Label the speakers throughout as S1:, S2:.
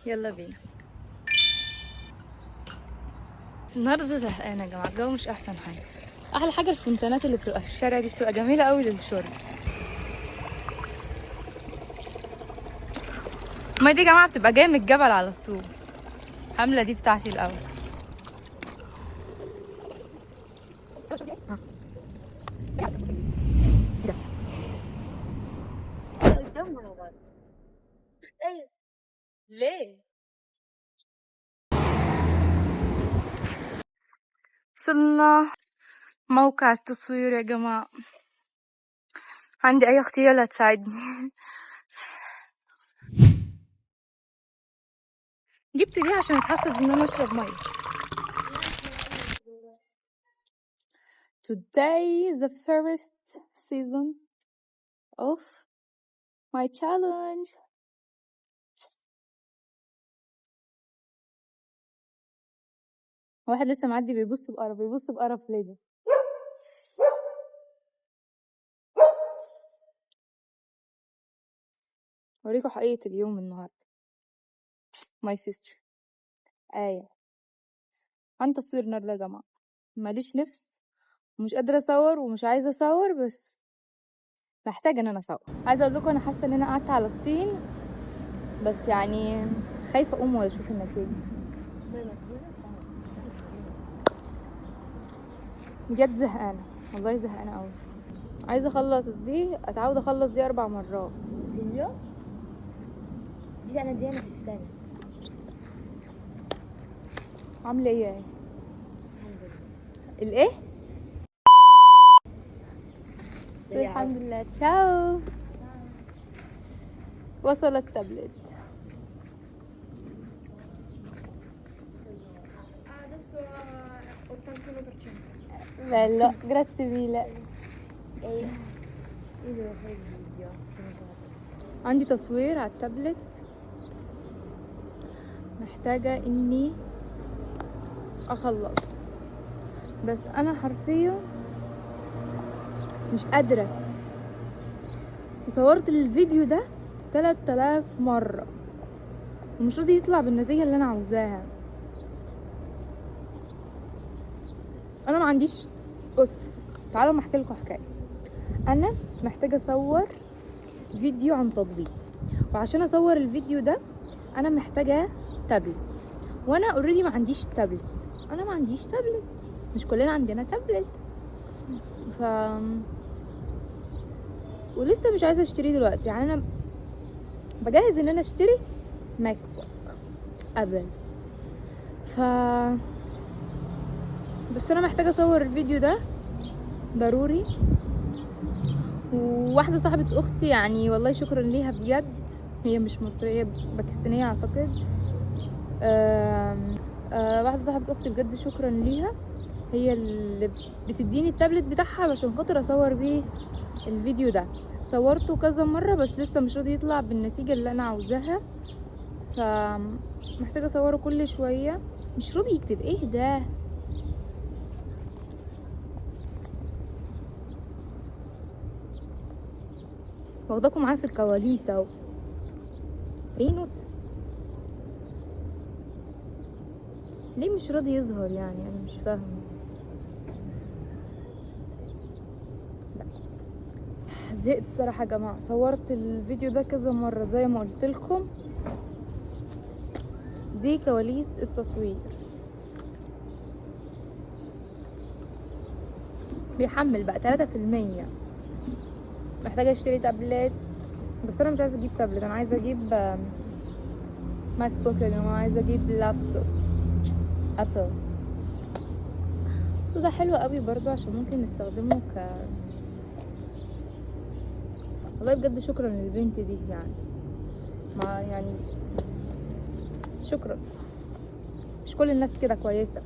S1: يلا بينا. النهارده زهقانه يا جماعة، الجو مش احسن حاجة. احلى حاجة الفونتانات اللي بتبقى في الشارع دي، بتبقى جميلة قوي للشرب. المية دي يا جماعة بتبقى جاية من الجبل على طول. الحملة دي بتاعتي الاول. ليه؟ وصلنا موقع التصوير يا جماعة. عندي أي أختي يلا تساعدني. جبت دي عشان اتحفز ان انا اشرب مية. Today is the first season of my challenge. واحد لسه معدي بيبص بقرف، بيبص بقرف ليه ده؟ اوريكم حقيقة اليوم النهاردة. My sister آية عن تصوير النهاردة يا جماعة. ماليش نفس ومش قادرة اصور ومش عايزة اصور، بس محتاجة ان انا اصور. عايزة اقول لكم انا حاسة ان انا قعدت على الطين، بس يعني خايفة اقوم ولا اشوف النتيجة. بجد زهقانة والله، زهقانة قوي. عايزة اخلص دي، اتعود اخلص دي 4 مرات
S2: في اليوم. دي انا دي انا في السنة.
S1: عاملة ايه يعني؟
S2: الحمد لله.
S1: الايه؟ الحمد لله. تشاو. وصل التابلت.
S3: Adesso 81%.
S1: Bello, grazie mille.
S2: E io devo fare il video che mi sono persa.
S1: عندي تصوير على التابلت، محتاجة اني اخلص، بس انا حرفيا مش قادرة. وصورت الفيديو ده 3000 مرة ومش راضي يطلع بالنتيجة اللي انا عاوزاها. انا ما عنديش. بص تعالوا ما احكي لكم حكاية. انا محتاجة اصور فيديو عن تطبيق، وعشان اصور الفيديو ده انا محتاجة تابلت، وانا already ما عنديش تابلت. انا ما عنديش تابلت، مش كلنا عندنا تابلت. ولسه مش عايزه اشتريه دلوقتي، يعني انا بجهز ان انا اشتري MacBook Apple. بس انا محتاجه اصور الفيديو ده ضروري. وواحدة صاحبه اختي يعني والله شكرا ليها بجد، هي مش مصرية، باكستانيه اعتقد. واحدة صاحبه اختي بجد شكرا ليها، هي اللي بتديني التابلت بتاعها علشان خاطر اصور بيه الفيديو ده. صورته كذا مرة بس لسه مش راضي يطلع بالنتيجة اللي انا عاوزاها، فمحتاجه اصوره كل شوية. مش راضي يكتب. ايه ده؟ واخداكم معايا في الكواليس اهو. free notes. ليه مش راضي يظهر يعني؟ انا مش فاهمه. لا زهقت الصراحة يا جماعة. صورت الفيديو ده كذا مرة زي ما قلت لكم، دي كواليس التصوير. بيحمل بقى 3%. محتاجه اشتري تابلت، بس انا مش عايزه اجيب تابلت، انا عايزه اجيب MacBook يا جماعة، عايزه اجيب لابتوب Apple. بس ده حلو قوي برضو عشان ممكن نستخدمه والله بجد شكرا للبنت دي، يعني ما يعني شكرا. مش كل الناس كده كويسة.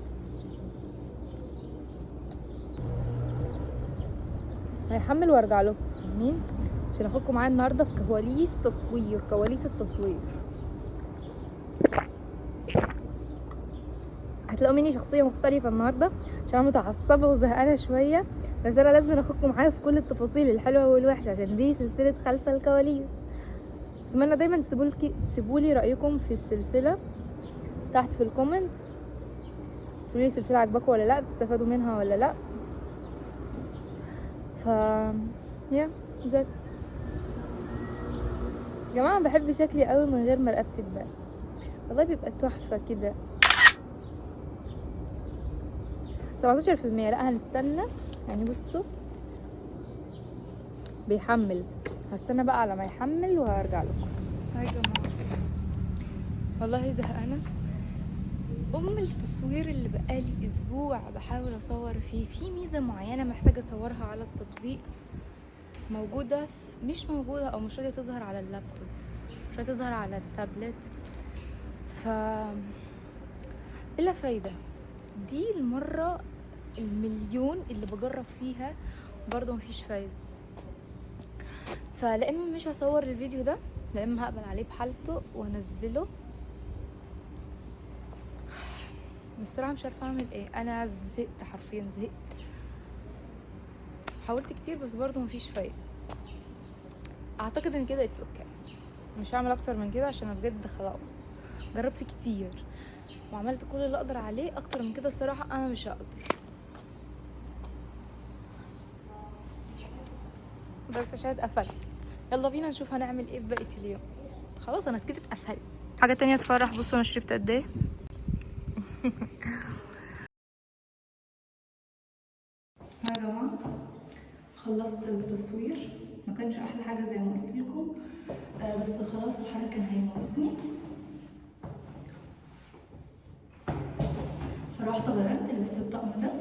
S1: هيحمل وارجع لكم، فاهمين؟ عشان اخدكم معايا النهارده في كواليس تصوير، كواليس التصوير. هتلاقوا مني شخصية مختلفة النهارده عشان انا متعصبه وزهقانه شوية، بس انا لازم اخدكم معايا في كل التفاصيل الحلوة والوحشه عشان دي سلسلة خلف الكواليس. اتمنى دايما تسيبولي رايكم في السلسلة تحت في ال comments، تقولي السلسلة عجباكم ولا لا، بتستفادوا منها ولا لا. ف yeah that's it. يا جماعة بحب شكلي قوي من غير ما رقبتي تبان، والله بيبقى تحفة كده. 17%. لا هنستنى يعني، بصوا بيحمل، هستنى بقى على ما يحمل وهرجع لكم. هاي يا جماعة، والله زهقانه ام التصوير اللي بقالي اسبوع بحاول اصور فيه. في ميزة معينة محتاجه اصورها على التطبيق، موجودة مش موجودة او مش راضية تظهر على اللابتوب، مش راضية تظهر على التابلت، ف بلا فايده. دي المرة المليون اللي بجرب فيها برضه مفيش فايده. فلا اما مش هصور الفيديو ده، لا اما هقبل عليه بحالته وانزله. بصراحة مش عارفه اعمل ايه، انا زهقت حرفيا زهقت، حاولت كتير بس برضه مفيش فايده. اعتقد ان كده it's okay، مش هعمل اكتر من كده عشان انا بجد خلاص جربت كتير وعملت كل اللي اقدر عليه. اكتر من كده الصراحة انا مش هقدر. بس عشان اتقفلت، يلا بينا نشوف هنعمل ايه في بقية اليوم. خلاص انا كده اتقفلت. حاجة تانية تفرح، بصوا انا شربت قد ايه. يا جماعة خلصت التصوير، ما كانش احلى حاجة زي ما قلت لكم، بس خلاص الحر كان هيموتني، فروحت غيرت لبست الطقم ده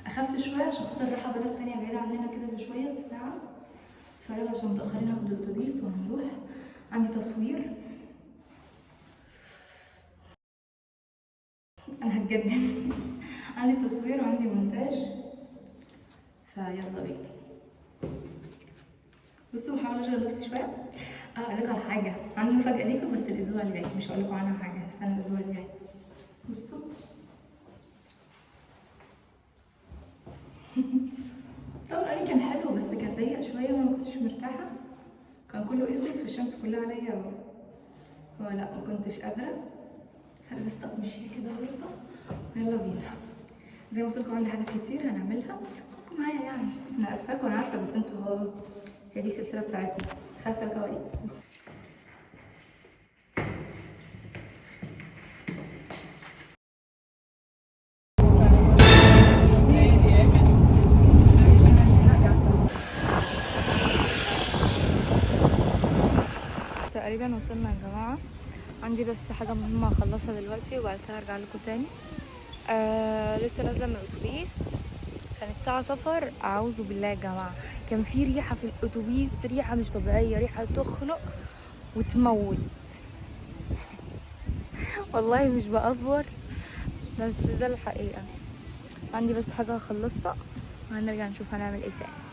S1: اخف شوية عشان خاطر رايحة بلد تانية بعيدة عننا كده بشوية بساعة. فيلا عشان متاخرين هاخد الاتوبيس وهنروح، عندي تصوير، انا هتجنن. عندي تصوير وعندي مونتاج، فيلا بينا. بصوا بحاول اشغل نفسي شوية. اقول لكم على حاجة، عندي مفاجاة ليكم بس الاسبوع الجاي، مش هقول لكم عنها حاجة، هستنى الاسبوع الجاي. بصوا طبعا كان حلو بس كان ضيق شوية وانا ما كنتش مرتاحة، كان كله اسود فالشمس كلها عليا ولا ما كنتش قادرة، فلبست اقمشيه كده برضه. يلا بينا، زي ما قلت لكم عندي حاجات كتير هنعملها، خدكم معايا يعني، انا عارفاكم وانا عارفه، بس انتوا هي دي السلسلة بتاعتنا خلف الكواليس. تقريبا وصلنا يا جماعة، عندي بس حاجة مهمة اخلصها دلوقتي وبعد كده هرجع لكم تاني. لسه نازله من الاتوبيس، كانت ساعة سفر، اعوذ بالله يا جماعة، كان في ريحه في الاتوبيس، ريحه مش طبيعية، ريحه تخنق وتموت. والله مش بأفور بس ده الحقيقة. عندي بس حاجة اخلصها وهنرجع نشوف هنعمل ايه تاني.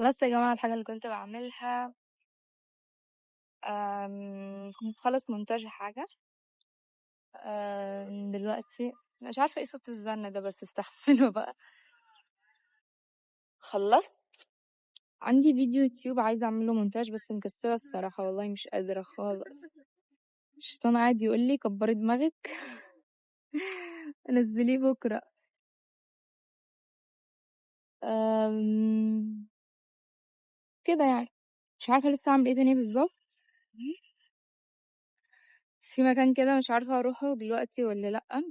S1: خلصت يا جماعة الحاجة اللي كنت بعملها، كنت بخلص مونتاج حاجة. دلوقتي مش عارفة ايه صوت الزن ده بس استحمله بقى. خلصت، عندي فيديو يوتيوب عايزة اعمله مونتاج بس مكسلة الصراحة، والله مش قادرة خالص. الشيطان قاعد يقول لي كبري دماغك نزليه بكرة. كده يعني مش عارفة لسه اعمل ايه تاني بالظبط. في مكان كده مش عارفة اروحه دلوقتي ولا لأ،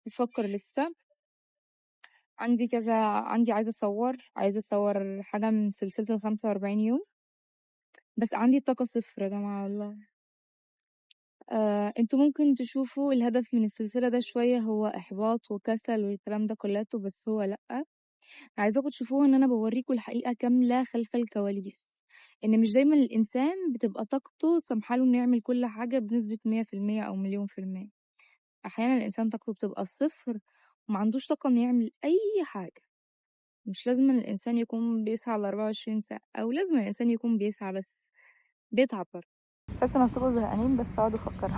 S1: بفكر لسه. عندي كذا، عندي عايزة اصور، عايزة اصور حاجة من سلسلة 45 يوم، بس عندي طاقة صفر يا جماعة والله. انتوا ممكن تشوفوا الهدف من السلسلة ده شوية هو احباط وكسل والكلام ده كلته، بس هو لأ. عايزاكم تشوفوها ان انا بوريكم الحقيقة كاملة خلف الكواليس، ان مش دايما الانسان بتبقى طاقته سامحاله انه يعمل كل حاجة بنسبة 100% او مليون في المية. احيانا الانسان طاقته بتبقى صفر وما عندوش طاقة انه يعمل اي حاجة. مش لازم الانسان يكون بيسعى على 24 ساعة، او لازم الانسان يكون بيسعى بس بيتعب برضه. تحسوا نفسكم زهقانين بس اقعدوا فكروا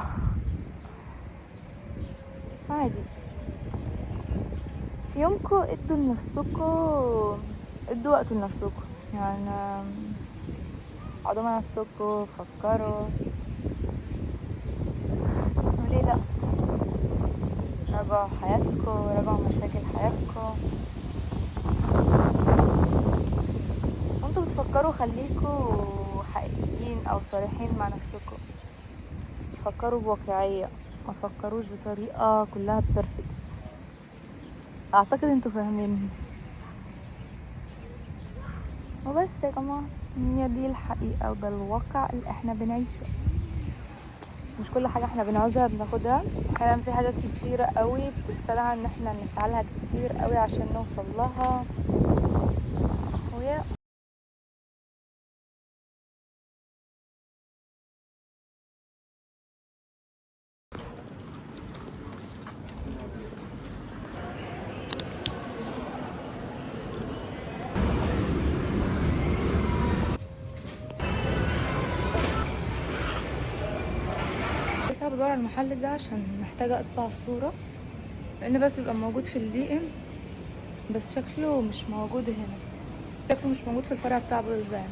S1: عادي في يومكم، ادوا لنفسكم، ادوا وقت لنفسكم، يعني اقعدوا مع نفسكم فكروا، وليه لا، راجعوا حياتكم، راجعوا مشاكل حياتكم. وانتوا بتفكروا خليكوا حقيقيين او صريحين مع نفسكم، فكروا بواقعية، ما تفكروش بطريقة كلها perfect. اعتقد انتوا فاهمين. وبس يا جماعة، هي دي الحقيقة وده الواقع اللي احنا بنعيشه. مش كل حاجة احنا بنعوزها بناخدها، احيانا في حاجات كتيرة قوي بتستدعي ان احنا نسعى لها كتير قوي عشان نوصل لها. ويا بس بدور على المحل ده عشان محتاجة اطبع صورة، لان بس بيبقى موجود في ال DM بس شكله مش موجود هنا، شكله مش موجود في الفرع بتاع بروزان.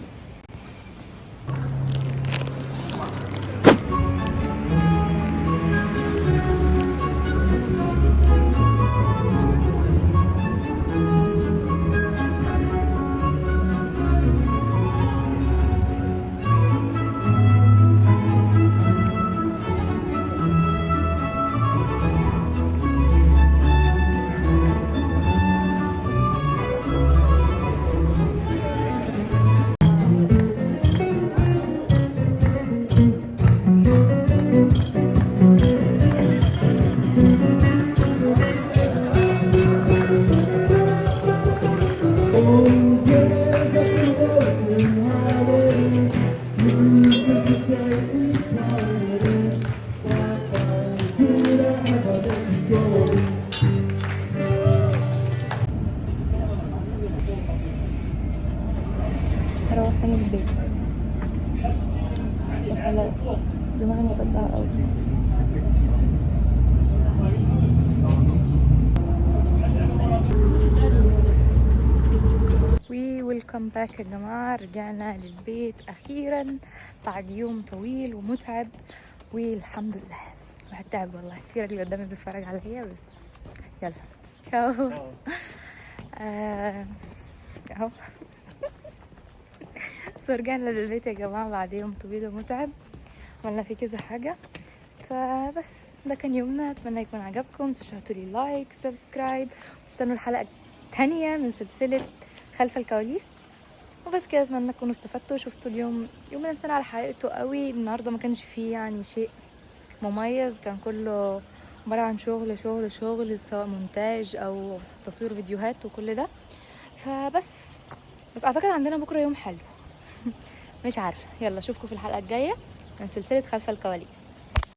S1: هروح تاني البيت بس خلاص دماغي مصدعة قوي. We welcome back يا جماعة، رجعنا للبيت أخيرا بعد يوم طويل ومتعب، والحمد لله. الواحد تعب والله، في راجل قدامي بيتفرج عليا بس يلا تشاو. اهو بس رجعنا للبيت يا جماعة بعد يوم طويل ومتعب، عملنا فيه كذا حاجة. فبس ده كان يومنا، اتمنى يكون عجبكم، تشتركوا لي like و subscribe، واستنوا الحلقة الثانية من سلسلة خلف الكواليس. وبس كده، اتمنى تكونوا استفدتوا، شفتوا اليوم يوم الانسان على حقيقته قوي. النهارده ما كانش فيه يعني شيء مميز، كان كله عبارة عن شغل شغل شغل، سواء مونتاج او تصوير فيديوهات وكل ده. فبس بس اعتقد عندنا بكره يوم حلو مش عارفه. يلا اشوفكم في الحلقة الجاية من سلسلة خلف الكواليس.